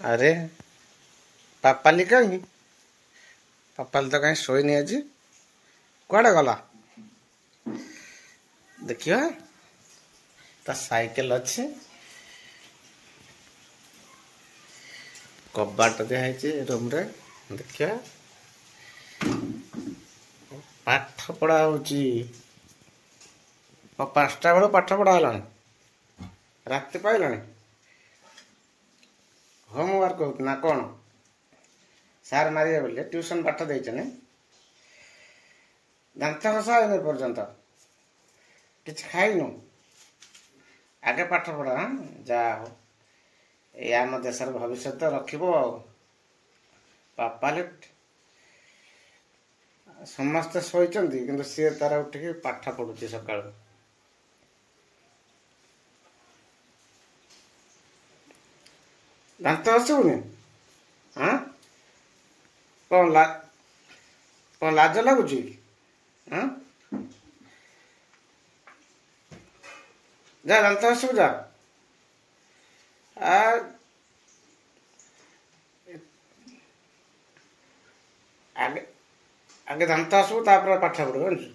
ଆରେ ପାପାଲି କାହିଁ? ପାପାଲି ତ କାହିଁ ଶୋଇନି ଆଜି, କୁଆଡ଼େ ଗଲା? ଦେଖିବା, ତା ସାଇକେଲ ଅଛି, କବାଟ ଦିଆହେଇଛି ରୁମ୍ରେ। ଦେଖିବା, ପାଠ ପଢ଼ା ହେଉଛି। 5ଟା ବେଳୁ ପାଠ ପଢ଼ା ହେଲାଣି, ରାତି ପାଇଲାଣି। ହୋମୱାର୍କ ହେଉଛି ନା କ'ଣ? ସାର୍ ମାରିବେ ବୋଲି ଟ୍ୟୁସନ୍ ପାଠ ଦେଇଛନ୍ତି। ଦାନ୍ତ ଘଷା ହେଇନି ପର୍ଯ୍ୟନ୍ତ, କିଛି ଖାଇନୁ? ଆଗେ ପାଠ ପଢ଼। ହଁ, ଯାହା ହଉ, ଏଇ ଆମ ଦେଶର ଭବିଷ୍ୟତ ରଖିବ। ଆଉ ପାପାଲି, ସମସ୍ତେ ଶୋଇଛନ୍ତି କିନ୍ତୁ ସିଏ ତାର ଉଠିକି ପାଠ ପଢ଼ୁଛି ସକାଳୁ। ଦାନ୍ତ ଘଷିବୁନି? ହଁ, କ'ଣ ଲାଜ ଲାଗୁଛି? ହଁ, ଯା ଦାନ୍ତ ଘଷିବୁ ଯା। ଆଗେ ଆଗେ ଦାନ୍ତ ଘଷିବୁ, ତାପରେ ପାଠ ପଢ଼ିବୁ, ଜାଣିଛୁ?